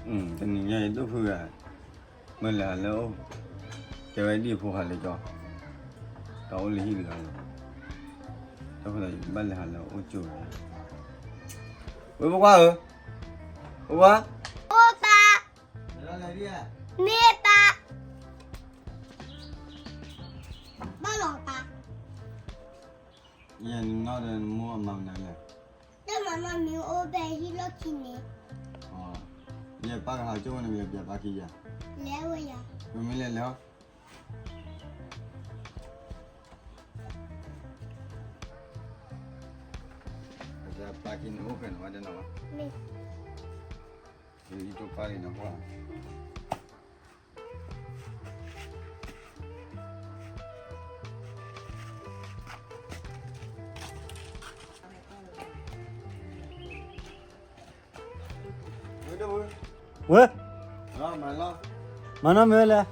တနံၤညါအံၤ ဒိၣ်ဖုဂၤ မ့ၢ်လဲၤဟးလၢအအိၣ်, တဲဝဲဒ်အဖိဟးလၢကၠီ, တၢ်အိၣ်လၢဟံၣ်တဂၤလီၤ, တၢ်ဖိသၣ်ယဘၣ်လဲၤဟးလၢအအိၣ်ကၠိဝဲ, ဝဲဖိခွါဧၢ, ဖိခွါ, အိၣ်ပၢ်, မ့ၢ်ပၢ်, ဘၣ်လီၤပၢ်, ယဲနနီၢ်ဒီးနမိၢ်အမၤမနုၤလဲၣ်, တၢ်မၤနီၢ်မ့ၢ်အိၣ်ဖဲဟံၣ်လီၢ်ခံန့ၣ်, ယပၢ်ကဟးကၠိဝဲန့ၣ် ယပၢ်ပၢ်ခံယၤ, လဲၤဝဲယၤ, ပမ့ၢ်လဲၤလဲၤဟီ, ပၢ်ခံန့ၣ်အိၣ်ဖဲန့ၣ်ဝဲဒၣ်နီၤ, မ့ၢ်, ယတပၢ်လံနီၤ, ဝဲ, မၤနီၢ်မ့ၢ်ဝဲလဲၣ်,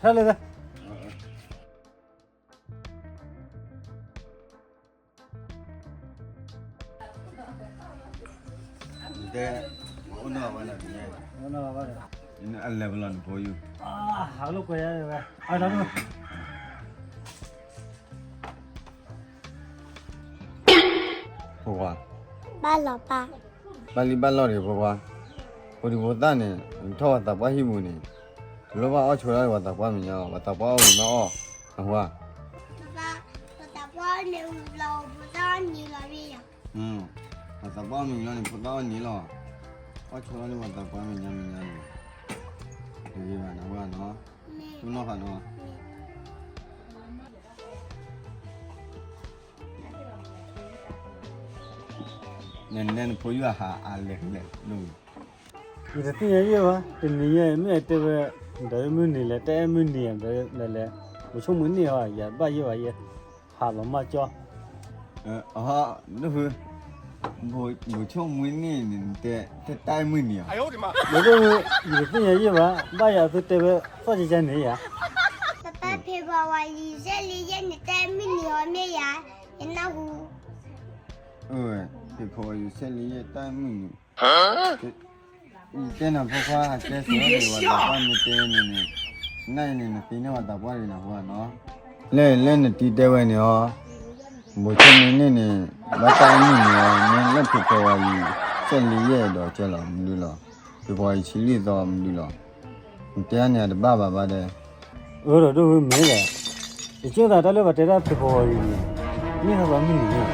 ဟဲလၢ, တဲ, အိၣ်နီၢ်ဝဲလၢ, အလဲၤပလီၢ်နဖိယုၢ်, ဟးလိာ်ကွဲယၤဝဲ, ဖိခွါ, ဘၣ်လီၤပၢ်, ဘၣ်လံဘၣ်လီၢ်တဂ့ၤဖိခွါ, ဖိဒံဖိသၣ်န့ၣ် ထီၣ်ပှၤသးပှၢ်ဟံၣ်ပူၤန့ၣ်, တလိၣ်ဘၣ်အီၣ်ဆိဒၣ်ပှၤသးပှၢ်မဲာ်ညါ, ပှၤသးပှၢ်အီၣ်ဝံၤဘၣ်အီၣ်, အဃိ, ပှၤသးပှၢ်အီၣ်န့ၣ်ဝံၤလီၤ ဖိသၣ်အီၣ်န့ၣ်လီၤ, ပှၤသးပှၢ်အီၣ်မ့ၤလီၤန့ၣ် ဖိသၣ်အီၣ်န့ၣ်လီၤ, အီၣ်ဆိဒၣ်လၢပှၤသးပှၢ်မဲာ်ညါမဲာ်ညါန့ၣ်, တဂ့ၤဘၣ်နီၤ, အဃိနီၤ, နနဲနဖိယုၢ်အဟးအလဲၤလဲၤ, ယတသ့ၣ်ညါယဲၢ်ဘၣ်, တနံၤညါအံၤ မ့ၢ်အတဲဝဲ, ဒီးမုၢ်နံၤလဲၣ် တၢ်အဲၣ်မုၢ်နံၤလဲၣ်, လဲၤလဲၤ, ဘိးဆိၣ်မုၢ်နံၤဟီ, ယၤဘၣ်ယဲၢ်ဘၣ်ယဲၢ်, ဟးလီၤမၢ်ကၠီ, ဒိၣ်ဖု, ဘိးဆိၣ်မုၢ်နံၤန့ၣ် နတဲတၢ်အဲၣ်မုၢ်နံၤဧါ, ဒိၣ်ဖု, ယတသ့ၣ်ညါယဲၢ်ဘၣ်, ဘၣ်ယၤအသုတဲဝဲ, သီၣ်ကကန့ၣ်ယၤ, ပၢ်ဖ့ၤဖီဝါယံၤ ဆဲးလံယဲၢ်န့ၣ် တၢ်အဲၣ်မုၢ်နံၤအီၤမ့ၢ်ယၤ, ယနၢ်ဟူ, ဖ့ၤဖီဝါယံၤ ဆဲးလံယဲၢ် တၢ်အဲၣ်မုၢ်နံၤ ယတဲနၤဖိခွါ ဟးတဲစိၤန့ၣ် ပှၤသးပှၢ်မ့ၢ်တဲန့ၣ်န့ၣ်, နၤအံၤန့ၣ် နသ့န့ၢ်ပှၤသးပှၢ်ဒံးနၤဖိခွါနီၤ, လၢလၢနတံၤတဲဝဲန့ၣ်အီၤ, ဘိးဆိၣ်မုၢ်နံၤန့ၣ် ဘၣ်တၢ်အဲၣ်မုၢ်နံၤအီၤ မ့ၢ်လၢဖ့ၤဖီဝါယံၤ ဆဲးလံယဲၢ်ဒီးကၢလီၤမနုၤလီၤ, ဖ့ၤဖီဝါယံၤ ဆံလွံၢ်သီမနုၤလီၤ, နတဲန့ၣ်တဘၣ်ဘၣ်ဘၣ်ဒီး အၢဒီးဒိၣ်ဖုမ့ၢ်လဲၣ်, ယဆိသးတၢ်လၢပှၤတဲတၢ်ဖ့ၤဖီဝါယံၤန့ၣ်, မ့ၢ်ဟဲပှၤမုၢ်နံၤန့ၣ်,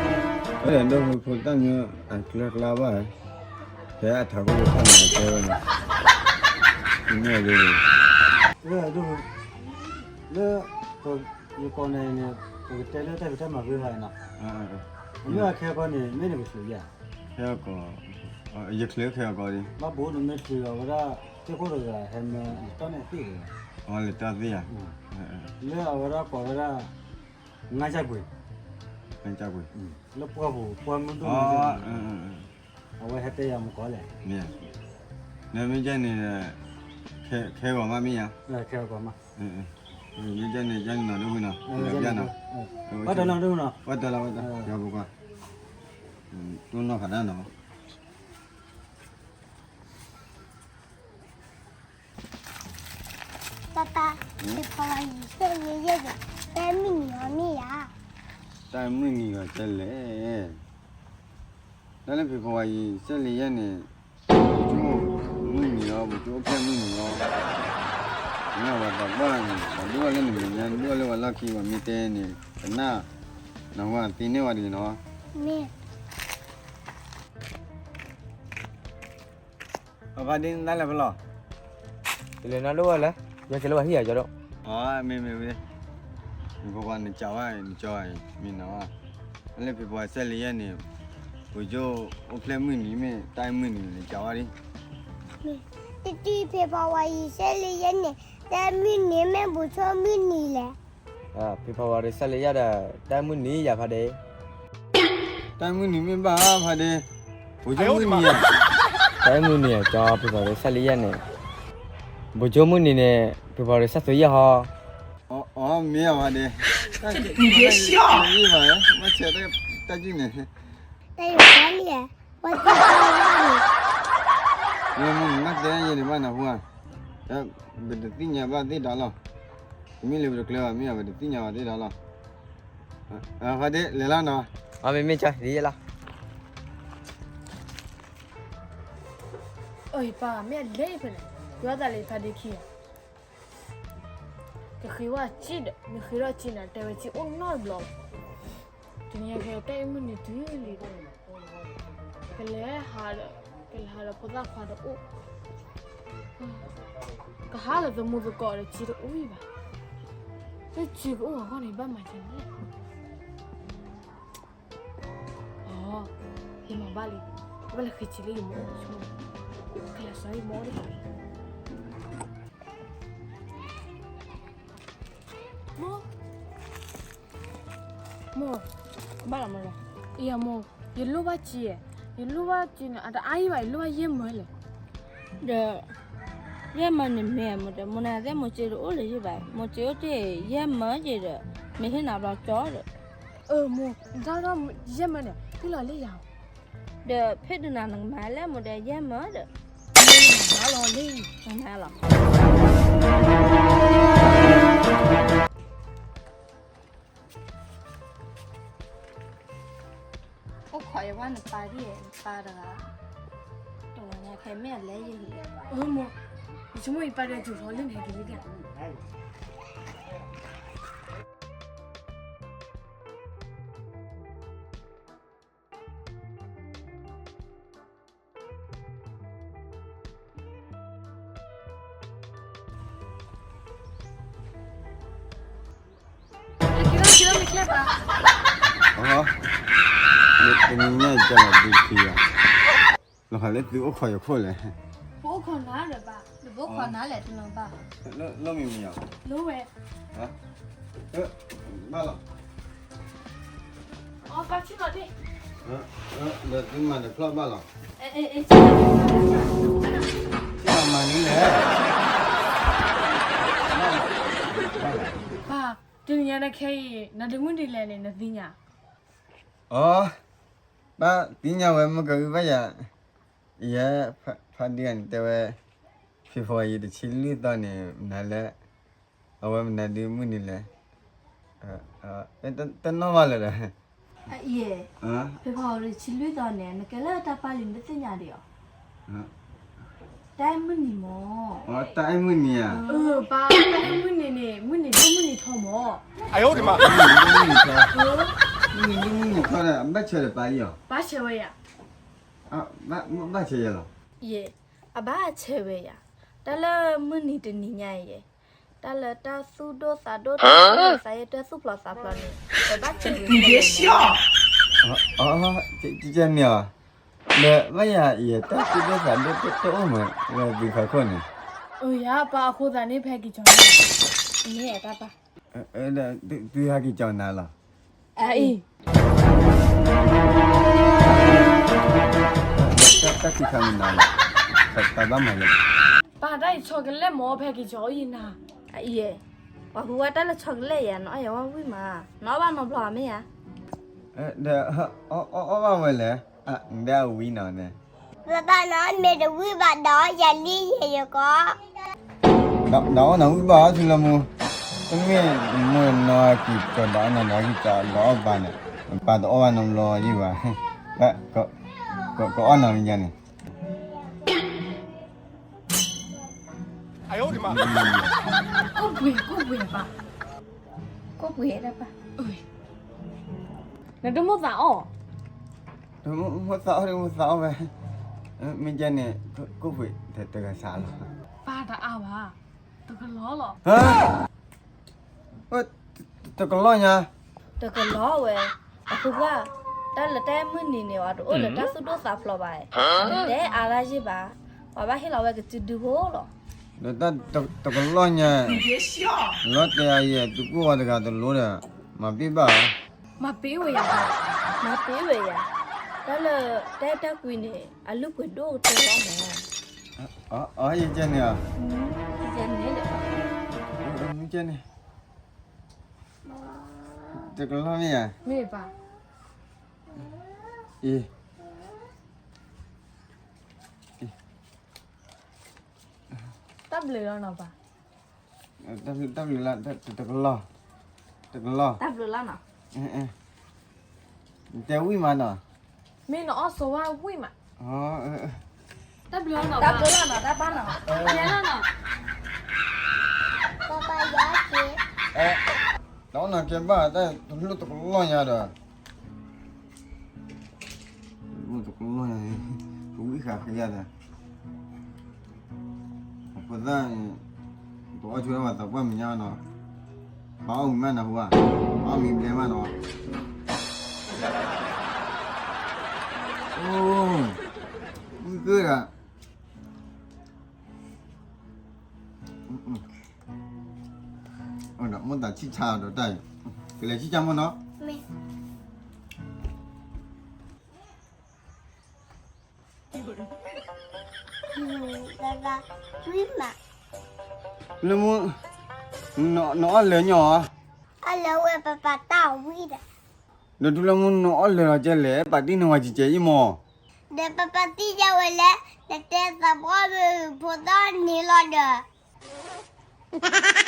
အၢဒီးဒိၣ်ဖုဖိသၣ်မ့ၢ်အကျၢၤကျါဘၣ်, ဖဲအထးခိၣ်ဖိသၣ်န့ၣ်တဲဝဲန့ၣ်, မ့ၢ်ဒ်န့ၣ်, အၢဒီးဒိၣ်ဖု, လၢ, ယကိးနၤအံၤန့ၣ်, ပကတဲလၢတၢ်ဖံးတၢ်မၤဂ့ၤဂ့ၤနီၤ, အမ့ၢ်အခဲကီန့ၣ် မ့ၢ်နကချုးယၤ, ခဲကီ, ယချုးခဲကီဒ်, ဘၣ်ဘူးနမ့ၢ်ချုးအဝဲဒၣ်, သ့ၣ်ခိၣ်တဂၤဟဲမၢလံာ်တီၢ်န့ၣ်သ့ၣ်ဂ့ၤ, လံာ်တီၢ်သ့ၣ်ဧါ, လၢအဝဲဒၣ်ကိးဝဲဒၣ်, ငါးကျပ်ကွေး, ငါးကျပ်ကွေး, လၢပှၢ်ပူၤပှၢ်မုၢ်ဒိၣ်န့ၣ်, အဝဲဟဲတဲယၤမကီလဲၣ်, နမ့ၢ်ကန့ၣ်, ခဲဂီၤမးမ့ၢ်ယၤ, ခဲဂီၤမး, မ့ၢ်ကန့ၣ်ကန့ၣ်နီၤဒိၣ်ဖုနီၤ, ပှၤတၢ်လီၤဒိၣ်ဖုနီၤ, ပှၤတၢ်လီၤဝဲတၢ်, ယၤပကွၢ်, တိၢ်နီၣ်ဖးဒၣ်နီၤ တၢ်တၢ်, ဖ့ၤဖီဝါယံၤ ဆဲးလံယဲၢ်န့ၣ်, တၢ်အဲၣ်မုၢ်နံၤအီၤမ့ၢ်ယၤ, တၢ်အဲၣ်မုၢ်နံၤအီၤကဲလဲၣ်, တၢ်လၢဖ့ၤဖီဝါယံၤ ဆဲးလံယဲၢ်န့ၣ်, ဘိးဆိၣ်မုၢ်နံၤအီၤ ဘိးဆိၣ်အိၣ်ဖျဲၣ်မုၢ်နံၤအီၤ, မ့ၢ်ပှၤသးပှၢ်န့ၣ် ပှၤဒိၣ်ထီၣ်လၢနမဲာ်ညါ ဒိၣ်ထီၣ်လၢပှၤလီၢ်ခံ ပှၤမ့ၢ်တဲန့ၣ် ကနၣ်, နဝဲသ့န့ၢ်ဝဲတဂ့ၤနီၤ, မ့ၢ် ပဖါဒ့နတၢ်လဲၤဖဲလဲၣ်, တလဲၤနီတဝဲလဲၣ်, ယကလဲၤဝဲဟံၣ်ယၤကၠီဒီး, အမ့ၢ်မ့ၢ်ဝဲ, မ့ၢ်ပကွၢ်နကးဝဲ နကၠီအံၤ မ့ၢ်နီၤ, လၢဖ့ၤဖီဝါယံၤ ဆဲးလံယဲၢ်န့ၣ်, ဘိးဆိၣ်အိၣ်ဖျဲၣ်မုၢ်နံၤမ့ၢ် တၢ်အဲၣ်မုၢ်နံၤန့ၣ် နကးဝဲဒ်, တတုၤဖ့ၤဖီဝါယံၤ ဆဲးလံယဲၢ်န့ၣ် တၢ်အဲၣ်မုၢ်နံၤမ့ၢ်ဘိးဆိၣ်မုၢ်နံၤလဲၣ် ဖ့ၤဖီဝါယံၤ ဆဲးလံယဲၢ်ဒီး တၢ်အဲၣ်မုၢ်နံၤယၤဖါဒ့, တၢ်အဲၣ်မုၢ်နံၤမ့ၢ်ဘၣ်ဖါဒ့, ဘိးဆိၣ်မုၢ်နံၤဧါ, တၢ်အဲၣ်မုၢ်နံၤဧါ ကၠီ ဖ့ၤဖီဝါယံၤ ဆဲးလံယဲၢ်န့ၣ်, ဘိးဆိၣ်မုၢ်နံၤန့ၣ် ဖ့ၤဖီဝါယံၤ ဆဲးလံယဲၢ်ဟီ, အမ့ၢ်ဧါဖါဒ့, တၢ်က့ၤဘၣ်, မ့ၢ်ဆဲးတၢ်ကၠုၢ်န့ၣ်, တၢ်ယိၤဖးလံဧါ, ပှၤသ့ၣ်တဖၣ်န့ၣ် မ့ၢ်မ့ၢ်နမ့ၢ်တဲယဲန့ၣ်ဘၣ်နၢ်ဟူဧါ, ပတသ့ၣ်ညါဘၣ်သ့ၣ်တၢ်လီၤ, မ့ၢ်လၢပတကျဲဘၣ်မ့ၢ်ဧါ ပတသ့ၣ်ညါဘၣ်သ့ၣ်တၢ်လီၤ, ဖါဒ့လဲၤလီၤနီၤ, အမ့ၢ်မ့ၢ်ကလီၤ, အပၢ်မ့ၢ်အလဲၤဖဲလဲၣ်, ယွၤသးလၢဖါဒ့ခံဂၤ ကဃ့ဝဲစ့ဒီး မ့ၢ်ဃ့ထီၣ်စ့န့ၣ် တဲဝဲစ့အိၣ်နီတဘျီလီၤ, တနံၤညါခဲအံၤတၢ်အံၤမုၢ်နံၤတုၤလံဒီး ကလဲၤဟးဒီး ကလဲၤဟးဒီးဖိသၣ်ခွါတအိၣ်, ကဟးလၢသမူသကိးဒီးစ့တအိၣ်အံၤဘၣ်, လၢစ့ကအိၣ်အဂီၢ်န့ၣ် ဘၣ်မၤကန့ၣ်လဲၣ် အ ယမၤဘၣ်လံ, ဘၣ်လဲၤဃ့စ့လၢယမိၢ်, ကလဲၤစီယမိၢ်ဒီး, မိၢ်, မိၢ်, ဘၣ်လီၤမိၢ်လီၤ, အံၤမိၢ်, ယလိၣ်ဘၣ်စ့, ယလိၣ်ဘၣ်စ့န့ၣ် အတအါအံၤဘၣ် ယလိၣ်ဘၣ်ယဲၢ်မၢလဲၣ်, ဒီး ယဲၢ်မၢန့ၣ်မ့ၢ်မိၢ်ဒီး မိၢ်နၤသ့ၣ်မိၢ်စ့တအိၣ်လၢၤယံၤဘၣ်, မိၢ်စ့အိၣ်တ့ၢ်ယဲၢ်မၢက့ၤဒီး မ့ၢ်ဟ့ၣ်နၤဘျီကၠီဒီး, အၢမိၢ်, နတၢ်ထီၣ်ယဲၢ်မၢန့ၣ် ဟ့ၣ်လီၤလၢယၤ, ဒီးဖဲဒုးနၤနကမၤလၢမိၢ်ဒီးယဲၢ်မၢဒီး, မၤလီၤလံ, မၤလီၤ, အိၣ်ခိးယဝဲနပၢ်ဒ် နပၢ်တဂၤ, တနံၤညါခဲမ့ၢ်အလဲၤယံၤ, အၢမိၢ်, ယဆိကမိၣ်ယပၢ်ဒီးစူၤထီၣ်လံန့ၣ်ကလံၤဒၣ် ကဲလီၤ ကဲလီၤ မ့ၢ်ကျဲပၢ်, အ တနံၤညါကလီၤဒုးခံဂၤ, လီၤဃးလၢသုအိၣ်ခိးယခိၣ်လဲၣ်, ပအိၣ်ခိးနၤဒီးပၢ်, ပအိၣ်ခိးနၤလဲၣ်တနီၤဘၣ်, လိၣ်မံၤမံၤဧါ, လိၣ်ဝဲ, ဘၣ်လီၤ, အပၢ်ဆ့ၣ်နီၤဒ့ၣ်, ဒီးသုမၤတဖျီၣ်ဘၣ်လီၤ, ဆ့ၣ်နီၤမၤန့ၣ်လဲၣ်, ပၢ်, တနံၤညါန့ၣ်ခဲအံၤ နဒုးမုၢ်နံၤလဲၣ်န့ၣ် နသ့ၣ်ညါ, အ ပၢ်သ့ၣ်ညါဝဲ မ့ၢ်ကအုဘၣ်ယၤ, ယဲ ဖါဒ့ဂၤန့ၣ်တဲဝဲ, ဖံဖီယံၤတဆံလွံၢ်သီန့ၣ် မနုၤလဲၣ်, အဝဲမနုၤဒုးမုၢ်နံၤလဲၣ်, တနီၣ်ဘၣ်လၢၤဒီး, အအံၤ, ဖံဖီတဆံလွံၢ်သီန့ၣ် နကဲလၢတၢ်ပာ်လံနတသ့ၣ်ညါဒံးဧါ, တၢ်အဲၣ်မုၢ်နံၤမၢ်, တၢ်အဲၣ်မုၢ်နံၤဧါ, ပၢ်, တၢ်အဲၣ်မုၢ်နံၤန့ၣ် မုၢ်နံၤဒိၣ်မုၢ်နံၤထီမၢ်, မုၢ်နံၤဒိၣ်မုၢ်နံၤထီ, မုၢ်နံၤဒိၣ်မုၢ်နံၤထီဒီး အဘၣ်ဆဲးဒီးပၢ်အံၤဧါ, ဘၣ်ဆဲးဝဲယၤ, ဘၣ်ဆဲးယၤလီၤ, အဘၣ်ဆဲးဝဲယၤ, တၢ်လၢမုၢ်နံၤတနံၤညါအံၤ, တၢ်လၢတၢ်သူၣ်ဒိၣ်သးဒိၣ် တၢ်သူၣ်ဒိၣ်သးဒိၣ် တၢ်သူၣ်ဖျိးသးဖျိးန့ၣ်, ပဘၣ်ဆဲးဝဲ, ကဲန့ၣ်ဧါ, ဒီးဘၣ်ယၤအံၤ တၢ်သူၣ်ဒိၣ်သးဒိၣ်တအိၣ်မး လၢသုဖီခိၣ်န့ၣ်, အၢယၤ ပၢ်အဃိသတးန့ၣ် ဖဲက့ၤကၠီၤန့ၣ်, မ့ၢ်တၢ်ပၢ်, သုဟဲက့ၤကၠီၤနၤလီၤ, အအံၤ တၢ်ခံခါမနၤလီၤ, တၢ်ဘၣ်မၤလဲၣ်, ပၢ်တၢ်အံၤဆီကလဲၢ်မၢ် ဖဲက့ၤကၠီၤအံၤနၤ, အအံၤ, ပှၤဟူဝဲတၢ်လၢဆီကလဲၢ်ယၤ နအီၣ်ယၤဝဲဝံၣ်မး, နအီၣ်ဘၣ်နီတဘျီမ့ၢ်ဧါ, ဒီး အီၣ်ဘၣ်ဝဲလဲၣ်, နဒၣ်အဝံၣ်နီၤန့ၣ် ပၢ်ပၢ်နီၤ မ့ၢ်တဝံၣ်ဘၣ်ဒီး ယၤလံယဲယကီး, ဒီးအီၣ်နၤဝံၣ်ဘၣ်အီၤထူလၢမူ, တမ့ၢ်မိၢ်နီၤက့ၤကီးဒီးအီၣ်နၤဒီးက့ၤကီးဒီးအီၣ်ဘၣ်န့ၣ်, ပၢ်တအီၣ်ဘၣ်နီတဘျီယံၤဘၣ်, ကအီၣ်နၤဝံၣ်ယၤန့ၣ်, ကိၣ်ပှ့ၤ ကိၣ်ပှ့ၤပၢ်, ကိၣ်ပှ့ၤတၢ်ပၢ်, နတမိၣ်သးအီၣ်, မိၣ်သးအီၣ် မိၣ်သးအီၣ်ဝဲ, မ့ၢ်ကဲန့ၣ် ကိၣ်ပှ့ၤတဂၤစးလီၤ, ပၢ်တအါဘၣ်, တကလီလီၤ, တကလီညါ, တကလီဝဲ, အဃိဘၣ်, တၢ်လၢတၢ်အဲၣ်မုၢ်နံၤန့ၣ် အတအိၣ်လၢတၢ်သူၣ်ဒိၣ်သးဖျိးဘၣ်, တတဲအါတၢ်ယံၤဘၣ်, ပှၤဘၣ်ဟ့ၣ်လီၤဝဲကစုဒုဖိလီၤ, ဒီးတၢ်တကလီညါ, လီၤတဲာ်အယဲၢ် သုကိၣ်ဝဲတဂၤတလိၤဒီး, မၤပ့ၢ်ဘၣ်ဧါ, မၤပ့ၢ်ဝဲယၤ, မၤပ့ၢ်ဝဲယၤ, တၢ်လၢတၢ်အဲၣ်တၢ်ကွံန့ၣ် အလုၢ်ပှ့ၤဒိၣ်ကတၢၢ်လီၤမၢ်, အယကဲန့ၣ်ဧါ, ယကဲန့ၣ်, မ့ၢ်ကဲန့ၣ်, တကလီမ့ၢ်ဧါ, မ့ၢ်ပၢ်, အံၤ, အံၤ တၢ်ဘျုးလီၤနီၤပၢ်. တၢ်ဘျုးလီၤ, တကလီၢ်, တကလီၢ်, တၢ်ဘျုးလီၤနီၤ. တဲဝံၣ်မးနီၤ, မ့ၢ်နအီၣ်ဆိဝါဝံၣ်မး, တၢ်ဘျုးလီၤနီၤ, တၢ်ဘျုးလီၤနီၤ, တၢ်ဘၣ်နီၤ, ကဲလီၤနီၤ, တၢ်နီၤကဲဘၣ် တၢ်တလိၣ်တကလီၢ်ညါဒီး တလိၣ်တကလီၢ်ညါ, ကဝံၣ်ဃာ်ဃ့ယၤဒီး အဖိသၣ်န့ၣ် တအီၣ်ဆိတၢ်ဘၣ်သးပှၢ်မဲာ်ညါနီၤ, ပှၤအီၣ်မံၤမးနၢ်ဟူဧါ, ပှၤအီၣ်မံၤဘျဲမးနီၤ, အိၣ်, ဝံၣ်ကၢၢ်ဒီး ဒီးမိၢ်သးဆံၣ်ဆါဒီးတၢ်အံၤ, ကလဲၤဆံၣ်ဆါမိၢ်နီၤ, လၢမူ, နအီၣ်လၢာ်ညီဧါ, အီၣ်လၢာ်ဝဲပပာ်တၢ်ဝံၣ်ဒီး, ဒီးတုၤလၢမူနအီၣ်လၢာ်လီၤကဲလဲၣ် ပာ်တံၢ်နဝဲကဲကဲအံၤမး, ဒီးပပာ်တံၢ်ယၤဝဲလဲၣ်, နတဲသးပှၢ်မုၢ်ဖိသၣ်န့ၣ်လီၤဒီး တၢ်